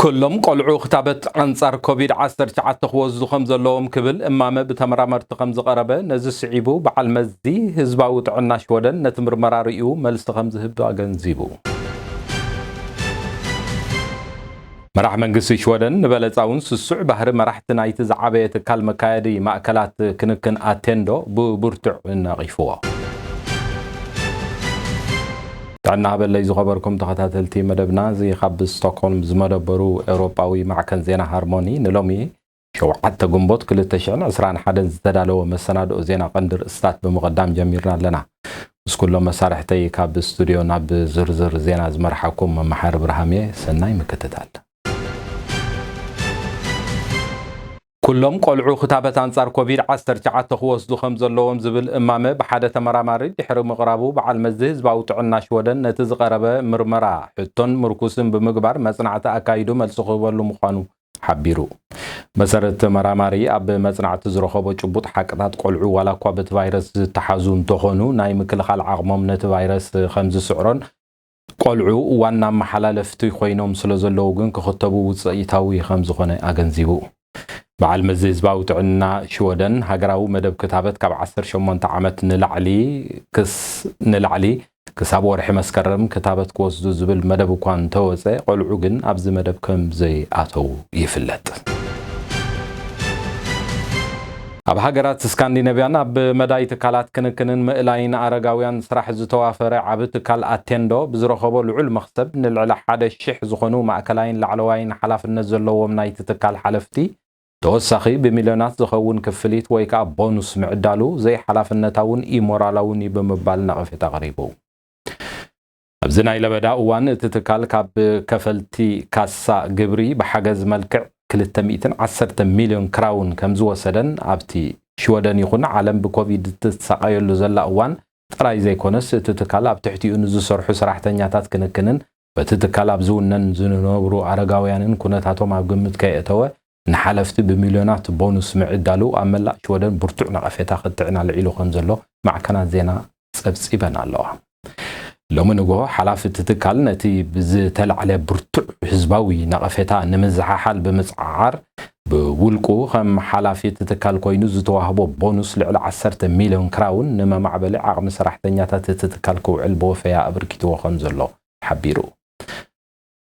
ኩሎም ቆልዑ ክታበት ኣንጻር ኮቪድ ዓሰርተ ትሽዓተ ክወስዱ ከም ዘለዎም ክብል እማመ ብተመራመርቲ ከም ዝቐረበ ነዚ ስዒቡ፣ በዓል መዚ ህዝባዊ ጥዕና ሽወደን ነቲ ምርመራ ርእዩ መልሲ ከም ዝህብ ኣገንዚቡ። መራሕ መንግስቲ ሽወደን ንበለጻውን ስሱዕ ባህሪ መራሕቲ ናይቲ ዝዓበየ ትካል መካየዲ ማእከላት ክንክን ኣቴንዶ ብብርቱዕ ነቒፍዎ። ጥዕና ሃበለይ ዝኸበርኩም ተኸታተልቲ መደብና፣ እዚ ካብ ስቶክሆልም ዝመደበሩ ኤውሮጳዊ ማዕከን ዜና ሃርሞኒ ንሎሚ ሸውዓተ ግንቦት ክልተ ሽሕን ዕስራን ሓደን ዝተዳለወ መሰናድኦ ዜና ቀንዲ ርእስታት ብምቕዳም ጀሚርና ኣለና። ምስ ኩሎም መሳርሕተይ ካብ ስቱድዮ ናብ ዝርዝር ዜና ዝመርሓኩም መመሓር ብርሃም እየ። ሰናይ ምክትታል። ኩሎም ቆልዑ ክታበት ኣንጻር ኮቪድ ዓሰርተ ትሽዓተ ክወስዱ ከም ዘለዎም ዝብል እማመ ብሓደ ተመራማሪ ድሕሪ ምቕራቡ፣ በዓል መዚ ህዝባዊ ጥዕና ሽወደን ነቲ ዝቐረበ ምርመራ ሕቶን ምርኩስን ብምግባር መጽናዕቲ ኣካይዱ መልሲ ክህበሉ ምዃኑ ሓቢሩ። መሰረት ተመራማሪ ኣብ መጽናዕቲ ዝረኸቦ ጭቡጥ ሓቅታት፣ ቆልዑ ዋላ እኳ በቲ ቫይረስ ዝተሓዙ እንተኾኑ፣ ናይ ምክልኻል ዓቕሞም ነቲ ቫይረስ ከም ዝስዕሮን ቆልዑ ዋና መሓላለፍቲ ኮይኖም ስለ ዘለዉ ግን ክኽተቡ ውጽኢታዊ ከም ዝኾነ ኣገንዚቡ። በዓል መዚ ህዝባዊ ጥዕና ሽወደን፣ ሃገራዊ መደብ ክታበት ካብ ዓሰርተ ሸሞንተ ዓመት ንላዕሊ ክስ-፣ ንላዕሊ ክሳብ ወርሒ መስከረም ክታበት ክወስዱ ዝብል መደብ እኳ እንተወጸ፣ ቆልዑ ግን ኣብዚ መደብ ከም ዘይኣተዉ ይፍለጥ። ኣብ ሃገራት ስካንዲነቭያን ኣብ መዳይ ትካላት ክንክንን ምእላይን ኣረጋውያን ስራሕ ዝተዋፈረ ዓቢ ትካል ኣቴንዶ ብዝረኸቦ ልዑል መኽሰብ ንልዕሊ ሓደ ሽሕ ዝኾኑ ማእከላይን ላዕለዋይን ሓላፍነት ዘለዎም ናይቲ ትካል ሓለፍቲ ተወሳኺ ብሚልዮናት ዝኸውን ክፍሊት ወይ ከኣ ቦኑስ ምዕዳሉ ዘይሓላፍነታውን ኢሞራላውን እዩ ብምባል ነቐፌታ ኣቕሪቡ። ኣብዚ ናይ ለበዳ እዋን እቲ ትካል ካብ ከፈልቲ ካሳ ግብሪ ብሓገዝ መልክዕ ክልተ ሚእትን ዓሰርተ ሚልዮን ክራውን ከም ዝወሰደን ኣብቲ ሽወደን ይኹን ዓለም ብኮቪድ እትሳቐየሉ ዘላ እዋን ጥራይ ዘይኮነስ እቲ ትካል ኣብ ትሕቲኡ ንዝሰርሑ ሰራሕተኛታት ክንክንን በቲ ትካል ኣብ ዝውነን ዝነብሩ ኣረጋውያንን ኩነታቶም ኣብ ግምት ከየእተወ ንሓለፍቲ ብሚልዮናት ቦኑስ ምዕዳሉ ኣብ መላእ ሽወደን ብርቱዕ ነቐፌታ ክትዕን ኣልዒሉ ከም ዘሎ ማዕከናት ዜና ጸብጺበን ኣለዋ። ሎሚ ንግሆ ሓላፊ እቲ ትካል ነቲ ብዝተላዕለ ብርቱዕ ህዝባዊ ነቐፌታ ንምዝሓሓል ብምጽዓዓር፣ ብውልቁ ከም ሓላፊ እቲ ትካል ኮይኑ ዝተዋህቦ ቦኑስ ልዕሊ ዓሰርተ ሚልዮን ክራውን ንመማዕበሊ ዓቕሚ ሰራሕተኛታት እቲ ትካል ክውዕል ብወፈያ ኣበርኪትዎ ከም ዘሎ ሓቢሩ።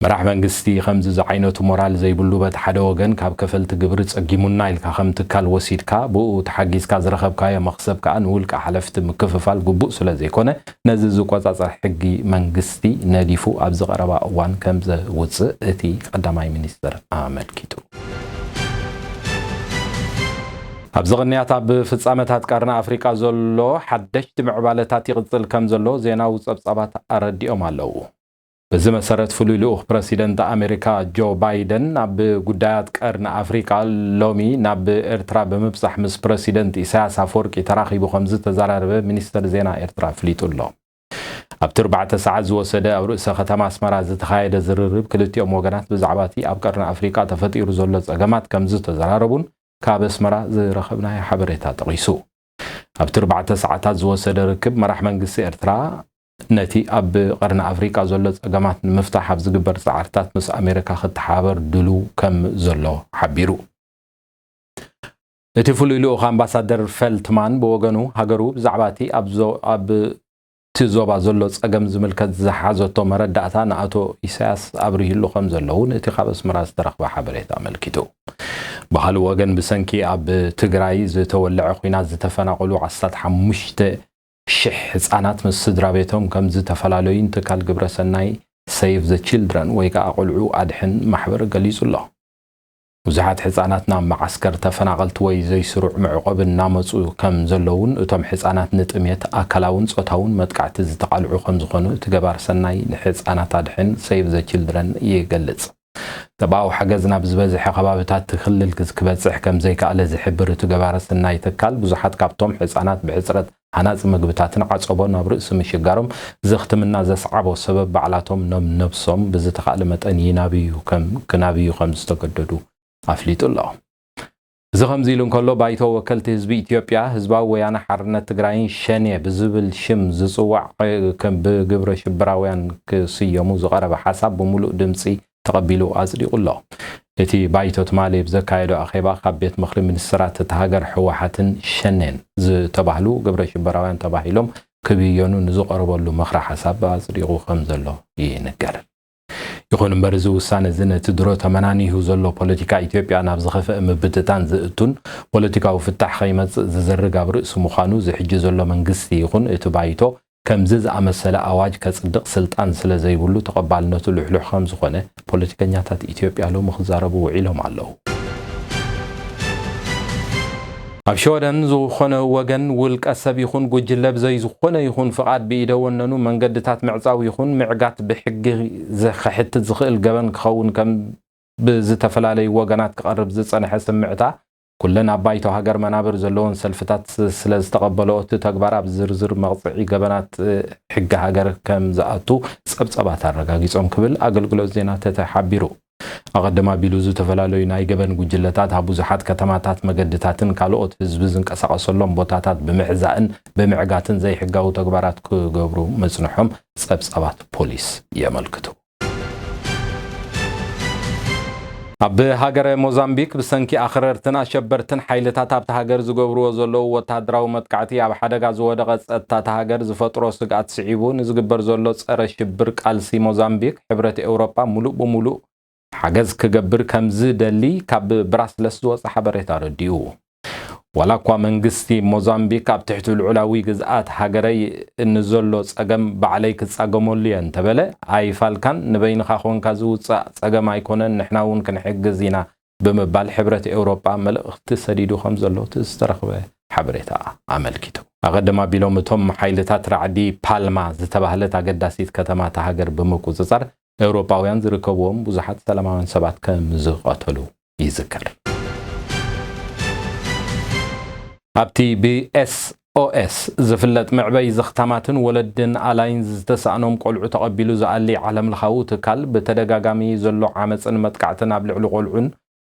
መራሕ መንግስቲ ከምዚ ዝዓይነቱ ሞራል ዘይብሉ፣ በቲ ሓደ ወገን ካብ ከፈልቲ ግብሪ ጸጊሙና ኢልካ ከም ትካል ወሲድካ፣ ብኡ ተሓጊዝካ ዝረኸብካዮ መኽሰብ ከኣ ንውልቀ ሓለፍቲ ምክፍፋል ግቡእ ስለ ዘይኮነ፣ ነዚ ዝቆጻጸር ሕጊ መንግስቲ ነዲፉ ኣብዚ ቀረባ እዋን ከም ዘውጽእ እቲ ቀዳማይ ሚኒስትር ኣመልኪቱ። ኣብዚ ቅንያት ኣብ ፍጻመታት ቀርኒ ኣፍሪቃ ዘሎ ሓደሽቲ ምዕባለታት ይቕጽል ከም ዘሎ ዜናዊ ጸብጻባት ኣረዲኦም ኣለዉ። በዚ መሰረት ፍሉይ ልኡኽ ፕረሲደንት ኣሜሪካ ጆ ባይደን ኣብ ጉዳያት ቀርኒ ኣፍሪቃ ሎሚ ናብ ኤርትራ ብምብጻሕ ምስ ፕረሲደንት ኢሳያስ ኣፈወርቂ ተራኺቡ ከም ዝተዘራረበ ሚኒስተር ዜና ኤርትራ ኣፍሊጡ ኣሎ። ኣብቲ ኣርባዕተ ሰዓት ዝወሰደ ኣብ ርእሰ ከተማ ኣስመራ ዝተኻየደ ዝርርብ ክልቲኦም ወገናት ብዛዕባ እቲ ኣብ ቀርኒ ኣፍሪቃ ተፈጢሩ ዘሎ ጸገማት ከም ዝተዘራረቡን ካብ ኣስመራ ዝረኸብናዮ ሓበሬታ ጠቒሱ። ኣብቲ ኣርባዕተ ሰዓታት ዝወሰደ ርክብ መራሕ መንግስቲ ኤርትራ ነቲ ኣብ ቀርኒ ኣፍሪቃ ዘሎ ጸገማት ንምፍታሕ ኣብ ዝግበር ጻዕርታት ምስ ኣሜሪካ ክተሓባበር ድሉው ከም ዘሎ ሓቢሩ። እቲ ፍሉይ ልኡኽ ኣምባሳደር ፈልትማን ብወገኑ ሃገሩ ብዛዕባ እቲ ኣብ ዞ-፣ ኣብ እቲ ዞባ ዘሎ ጸገም ዝምልከት ዝሓዘቶ መረዳእታ ንኣቶ ኢሳያስ ኣብሪህሉ ከም ዘሎ እውን እቲ ካብ ኣስመራ ዝተረኽበ ሓበሬታ ኣመልኪቱ። ብኻልእ ወገን ብሰንኪ ኣብ ትግራይ ዝተወለዐ ኲናት ዝተፈናቐሉ ዓሰርተ ሓሙሽተ ሽሕ ህጻናት ምስ ስድራ ቤቶም ከም ዝተፈላለዩን ትካል ግብረ ሰናይ ሴቭ ዘ ቺልድረን ወይ ከኣ ቆልዑ ኣድሕን ማሕበር ገሊጹ ኣሎ። ብዙሓት ህጻናት ናብ መዓስከር ተፈናቐልቲ ወይ ዘይስሩዕ መዕቆቢ እናመጹ ከም ዘለዉን እቶም ህጻናት ንጥሜት ኣካላውን ጾታውን መጥቃዕቲ ዝተቓልዑ ከም ዝኾኑ እቲ ገባር ሰናይ ንህጻናት ኣድሕን ሴቭ ዘ ቺልድረን ይገልጽ። ሰብኣዊ ሓገዝ ናብ ዝበዝሐ ከባብታት እቲ ክልል ክዝ-፣ ክበጽሕ ከም ዘይከኣለ ዝሕብር እቲ ገባረ ሰናይ ትካል፣ ብዙሓት ካብቶም ህጻናት ብሕጽረት ሃናጺ ምግብታትን ዓጸቦ ናብ ርእሲ ምሽጋሮም ዘኽትምና ዘስዓቦ ሰበብ ባዕላቶም ነብ-፣ ነብሶም ብዝተኻእለ መጠን ይናብዩ ከም፣ ክናብዩ ከም ዝተገደዱ ኣፍሊጡ ኣሎ። እዚ ከምዚ ኢሉ እንከሎ፣ ባይቶ ወከልቲ ህዝቢ ኢትዮጵያ፣ ህዝባዊ ወያነ ሓርነት ትግራይን ሸኔ ብዝብል ሽም ዝጽዋዕ፣ ከም ብግብረ ሽበራውያን ክስየሙ ዝቐረበ ሓሳብ ብምሉእ ድምጺ ተቐቢሉ ኣጽዲቑ ኣሎ። እቲ ባይቶ ትማሊ ብዘካየዶ ኣኼባ፣ ካብ ቤት ምኽሪ ሚኒስትራት እታ ሃገር፣ ህወሓትን ሸኔን ዝተባህሉ ግብረ ሽበራውያን ተባሂሎም ክብየኑ ንዝቐረበሉ ምኽረ ሓሳብ ኣጽዲቑ ከም ዘሎ ይንገር። ይኹን እምበር፣ እዚ ውሳነ እዚ ነቲ ድሮ ተመናኒሁ ዘሎ ፖለቲካ ኢትዮጵያ ናብ ዝኸፍአ ምብትታን ዝእቱን ፖለቲካዊ ፍታሕ ከይመጽእ ዝዘርግ ኣብ ርእሲ ምዃኑ፣ እዚ ሕጂ ዘሎ መንግስቲ ይኹን እቲ ባይቶ ከምዚ ዝኣመሰለ ኣዋጅ ከጽድቕ ስልጣን ስለ ዘይብሉ፣ ተቐባልነቱ ልሕሉሕ ከም ዝኾነ ፖለቲከኛታት ኢትዮጵያ ሎሚ ክዛረቡ ውዒሎም ኣለዉ። ኣብ ሽወደን፣ ዝኾነ ወገን፣ ውልቀ ሰብ ይኹን ጉጅለ፣ ብዘይ ዝኾነ ይኹን ፍቓድ ብኢደ ወነኑ መንገድታት ምዕጻው ይኹን ምዕጋት ብሕጊ ዘ-፣ ከሕትት ዝኽእል ገበን ክኸውን ከም ብዝተፈላለዩ ወገናት ክቐርብ ዝጸንሐ ስምዕታ፣ ኩለን ኣብ ባይቶ ሃገር መናብር ዘለዎን ሰልፍታት ስ-፣ ስለ ዝተቐበለኦ፣ እቲ ተግባር ኣብ ዝርዝር መቕጽዒ ገበናት፣ እ፣ ሕጊ ሃገር ከም ዝኣቱ ጸብጸባት ኣረጋጊጾም ክብል ኣገልግሎት ዜና ተተ ሓቢሩ። ኣቐድም ኣቢሉ ዝተፈላለዩ ናይ ገበን ጉጅለታት ኣብ ብዙሓት ከተማታት፣ መገድታትን ካልኦት ህዝቢ ዝንቀሳቐሰሎም ቦታታት ብምሕዛእን ብምዕጋትን ዘይሕጋዊ ተግባራት ክገብሩ ምጽንሖም ጸብጻባት ፖሊስ የመልክቱ። ኣብ ሃገረ ሞዛምቢክ ብሰንኪ ኣኽረርትን ኣሸበርትን ሓይልታት ኣብታ ሃገር ዝገብርዎ ዘለዉ ወተሃደራዊ መጥቃዕቲ ኣብ ሓደጋ ዝወደቐ ጸጥታ እታ ሃገር ዝፈጥሮ ስግኣት ስዒቡ ንዝግበር ዘሎ ጸረ ሽብር ቃልሲ ሞዛምቢክ ሕብረት ኤውሮጳ ሙሉእ ብሙሉእ ሓገዝ ክገብር ከም ዝደሊ ካብ ብራስለስ ዝወጸ ሓበሬታ ኣረዲኡ። ዋላ እኳ መንግስቲ ሞዛምቢክ ኣብ ትሕቲ ልዑላዊ ግዝኣት ሃገረይ ንዘሎ ጸገም ባዕለይ ክጻገመሉ እየ እንተበለ፣ ኣይፋልካን፣ ንበይንኻ ኮንካ ዝውጻእ ጸገም ኣይኮነን፣ ንሕና እውን ክንሕግዝ ኢና ብምባል ሕብረት ኤውሮጳ መልእኽቲ ሰዲዱ ከም ዘሎ እቲ ዝተረኽበ ሓበሬታ ኣመልኪቱ። ኣቐድም ኣቢሎም እቶም ሓይልታት ራዕዲ ፓልማ ዝተባህለት ኣገዳሲት ከተማ እታ ሃገር ብምቁጽጻር ኤውሮጳውያን ዝርከብዎም ብዙሓት ሰላማውያን ሰባት ከም ዝቐተሉ ይዝከር። ኣብቲ ብ ኤስ ኦ ኤስ ዝፍለጥ መዕበይ ዘኽታማትን ወለድን ኣላይን ዝተሳእኖም ቆልዑ ተቐቢሉ ዝኣሊ ዓለምለኻዊ ትካል፣ ብተደጋጋሚ ዘሎ ዓመጽን መጥቃዕትን ኣብ ልዕሊ ቆልዑን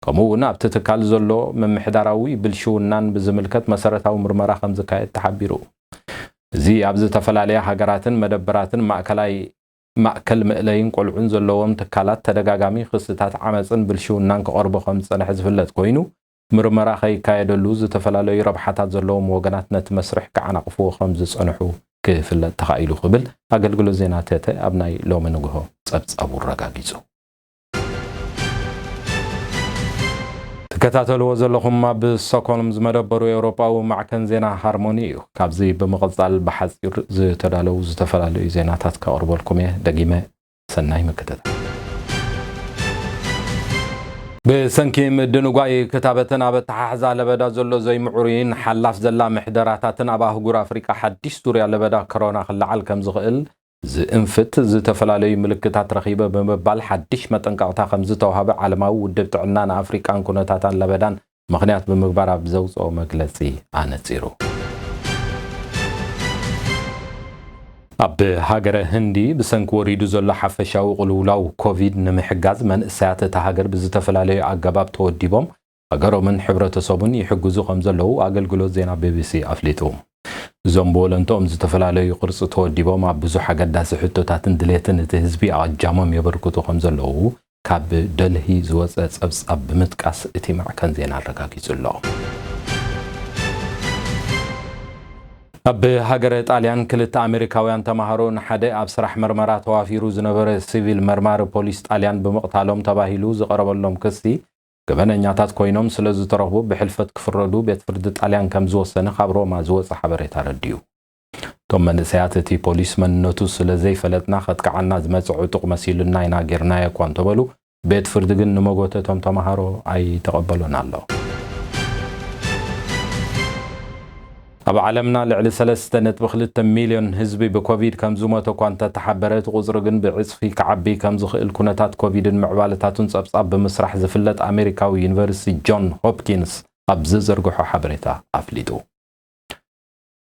ከምኡ እውን ኣብቲ ትካል ዘሎ ምምሕዳራዊ ብልሽውናን ብዝምልከት መሰረታዊ ምርመራ ከም ዝካየድ ተሓቢሩ። እዚ ኣብ ዝተፈላለያ ሃገራትን መደበራትን ማእከላይ፣ ማእከል መእለይን ቆልዑን ዘለዎም ትካላት ተደጋጋሚ ክስታት ዓመጽን ብልሽውናን ክቐርቡ ከም ዝጸንሐ ዝፍለጥ ኮይኑ፣ ምርመራ ከይካየደሉ ዝተፈላለዩ ረብሓታት ዘለዎም ወገናት ነቲ መስርሕ ክዓናቕፍዎ ከም ዝጸንሑ ክፍለጥ ተኻኢሉ ክብል ኣገልግሎት ዜና ተተ ኣብ ናይ ሎሚ ንግሆ ጸብጻቡ ኣረጋጊጹ። ትከታተልዎ ዘለኹም ኣብ ስቶክሆልም ዝመደበሩ ኤውሮጳዊ ማዕከን ዜና ሃርሞኒ እዩ። ካብዚ ብምቕጻል ብሓጺር ዝተዳለዉ ዝተፈላለዩ ዜናታት ከቕርበልኩም እየ። ደጊመ ሰናይ ምክትታል። ብሰንኪ ምድንጓይ ክታበትን ኣብ ኣተሓሕዛ ለበዳ ዘሎ ዘይምዕሩይን ሓላፍ ዘላ ምሕደራታትን ኣብ ኣህጉር ኣፍሪቃ ሓድሽ ዙርያ ለበዳ ኮሮና ክለዓል ከም ዝኽእል ዝእንፍት ዝተፈላለዩ ምልክታት ረኺበ ብምባል ሓድሽ መጠንቀቕታ ከም ዝተዋህበ ዓለማዊ ውድብ ጥዕና ንኣፍሪቃን ኩነታታን ለበዳን ምኽንያት ብምግባር ኣብ ዘውፅኦ መግለፂ ኣነፂሩ። ኣብ ሃገረ ህንዲ ብሰንኪ ወሪዱ ዘሎ ሓፈሻዊ ቅልውላው ኮቪድ ንምሕጋዝ መንእሰያት እታ ሃገር ብዝተፈላለዩ ኣገባብ ተወዲቦም ሃገሮምን ሕብረተሰቡን ይሕግዙ ከም ዘለዉ ኣገልግሎት ዜና ቢ ቢ ሲ ኣፍሊጡ። እዞም ብወለንትኦም ዝተፈላለዩ ቅርጺ ተወዲቦም ኣብ ብዙሕ ኣገዳሲ ሕቶታትን ድሌትን እቲ ህዝቢ ኣቕጃሞም የበርክቱ ከም ዘለዉ ካብ ደልሂ ዝወጸ ጸብጻብ ብምጥቃስ እቲ ማዕከን ዜና ኣረጋጊጹ ኣሎ። ኣብ ሃገረ ጣልያን ክልተ ኣሜሪካውያን ተማሃሮ ንሓደ ኣብ ስራሕ መርመራ ተዋፊሩ ዝነበረ ሲቪል መርማሪ ፖሊስ ጣልያን ብምቕታሎም ተባሂሉ ዝቐረበሎም ክሲ ገበነኛታት ኮይኖም ስለ ዝተረኽቡ ብሕልፈት ክፍረዱ ቤት ፍርዲ ጣልያን ከም ዝወሰነ ካብ ሮማ ዝወጸ ሓበሬታ ኣረዲኡ። እቶም መንእሰያት እቲ ፖሊስ መንነቱ ስለ ዘይፈለጥና ከጥቅዓና ዝመጸ ዕጡቕ መሲሉና ኢና ጌርናዮ እኳ እንተበሉ፣ ቤት ፍርዲ ግን ንመጎተ እቶም ተማሃሮ ኣይተቐበሎን ኣሎ። ኣብ ዓለምና ልዕሊ ሰለስተ ነጥቢ ክልተ ሚልዮን ህዝቢ ብኮቪድ ከም ዝሞተ እኳ እንተተሓበረ፣ እቲ ቁጽሪ ግን ብዕጽፊ ክዓቢ ከም ዝኽእል ኩነታት ኮቪድን ምዕባለታቱን ጸብጻብ ብምስራሕ ዝፍለጥ ኣሜሪካዊ ዩኒቨርሲቲ ጆን ሆፕኪንስ ኣብ ዝዘርግሖ ሓበሬታ ኣፍሊጡ።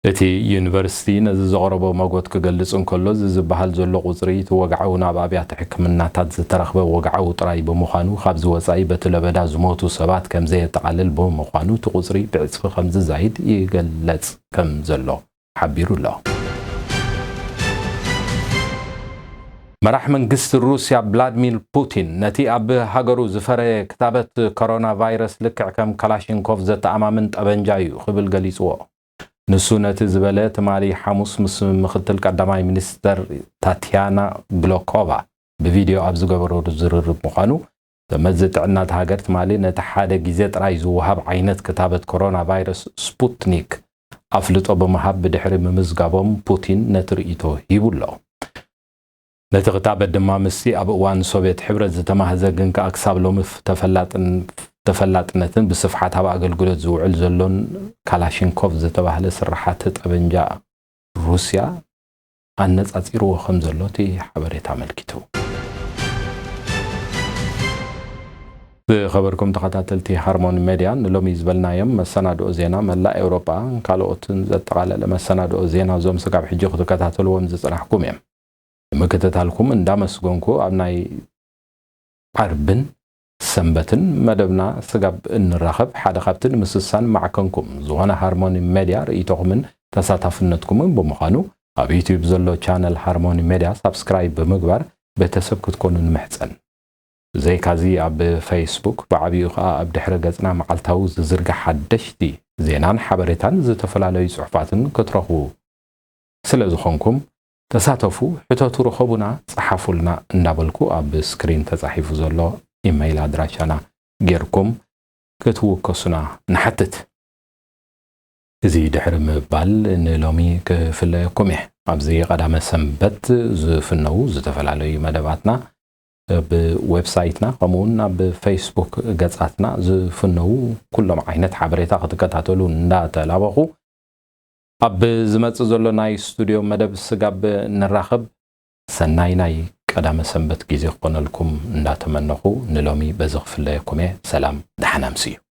እቲ ዩኒቨርሲቲ ነዚ ዘቕረቦ መጎት ክገልጽ እንከሎ፣ እዚ ዝበሃል ዘሎ ቁጽሪ እቲ ወግዓዊ ናብ ኣብያተ ሕክምናታት ዝተረኽበ ወግዓዊ ጥራይ ብምዃኑ፣ ካብዚ ወጻኢ በቲ ለበዳ ዝሞቱ ሰባት ከም ዘየጠቓልል ብምዃኑ፣ እቲ ቁጽሪ ብዕጽፊ ከም ዝዛይድ ይገለጽ ከም ዘሎ ሓቢሩ ኣሎ። መራሕ መንግስቲ ሩስያ ቭላድሚር ፑቲን ነቲ ኣብ ሃገሩ ዝፈረየ ክታበት ኮሮና ቫይረስ ልክዕ ከም ካላሽንኮቭ ዘተኣማምን ጠበንጃ እዩ ክብል ገሊጽዎ። ንሱ ነቲ ዝበለ ትማሊ ሓሙስ ምስ ምክትል ቀዳማይ ሚኒስተር ታትያና ግሎኮቫ ብቪድዮ ኣብ ዝገበረሉ ዝርርብ ምዃኑ፣ ተመዚ ጥዕና እታ ሃገር ትማሊ ነቲ ሓደ ግዜ ጥራይ ዝወሃብ ዓይነት ክታበት ኮሮና ቫይረስ ስፑትኒክ ኣፍልጦ ብምሃብ ብድሕሪ ምምዝጋቦም ፑቲን ነቲ ርእይቶ ሂቡ ኣሎ። ነቲ ክታበት ድማ ምስቲ ኣብ እዋን ሶቭየት ሕብረት ዝተማህዘ ግን ከኣ ክሳብ ሎሚ ተፈላጥነትን ብስፍሓት ኣብ ኣገልግሎት ዝውዕል ዘሎን ካላሽንኮቭ ዝተባህለ ስርሓት ጠበንጃ ሩስያ ኣነጻጺርዎ ከም ዘሎ እቲ ሓበሬታ ኣመልኪቱ። ዝኸበርኩም ተኸታተልቲ ሃርሞኒ ሜድያ፣ ንሎሚ ዝበልናዮም መሰናድኦ ዜና መላእ ኤውሮጳ ካልኦትን ዘጠቓለለ መሰናድኦ ዜና እዞም ስጋብ ሕጂ ክትከታተልዎም ዝጸናሕኩም እዮም። ንምክትታልኩም እንዳመስገንኩ፣ ኣብ ናይ ዓርብን ሰንበትን መደብና ስጋብ እንራኸብ ሓደ ካብቲ ንምስሳን ማዕከንኩም ዝኾነ ሃርሞኒ ሜድያ ርእይቶኹምን ተሳታፍነትኩምን ብምዃኑ ኣብ ዩቲዩብ ዘሎ ቻነል ሃርሞኒ ሜድያ ሳብስክራይብ ብምግባር ቤተሰብ ክትኮኑ ንምሕጸን። ብዘይካዚ ኣብ ፌስቡክ ብዓቢኡ ከኣ ኣብ ድሕረ ገጽና መዓልታዊ ዝዝርጋሕ ሓደሽቲ ዜናን ሓበሬታን ዝተፈላለዩ ጽሑፋትን ክትረኽቡ ስለ ዝኾንኩም ተሳተፉ፣ ሕተቱ፣ ርኸቡና፣ ጸሓፉልና እንዳበልኩ ኣብ ስክሪን ተጻሒፉ ዘሎ ኢመይል ኣድራሻና ጌርኩም ክትውከሱና ንሓትት። እዚ ድሕሪ ምባል ንሎሚ ክፍለየኩም እየ። ኣብዚ ቀዳመ ሰንበት ዝፍነዉ ዝተፈላለዩ መደባትና ብዌብሳይትና ከምኡውን ኣብ ፌስቡክ ገጻትና ዝፍነዉ ኩሎም ዓይነት ሓበሬታ ክትከታተሉ እንዳተላበኹ ኣብ ዝመጽእ ዘሎ ናይ ስቱድዮ መደብ ስጋብ ንራኸብ ሰናይ ናይ ቀዳመ ሰንበት ግዜ ክኾነልኩም እንዳተመነኹ ንሎሚ በዚ ክፍለየኩም እየ። ሰላም፣ ደሓን ኣምስዩ።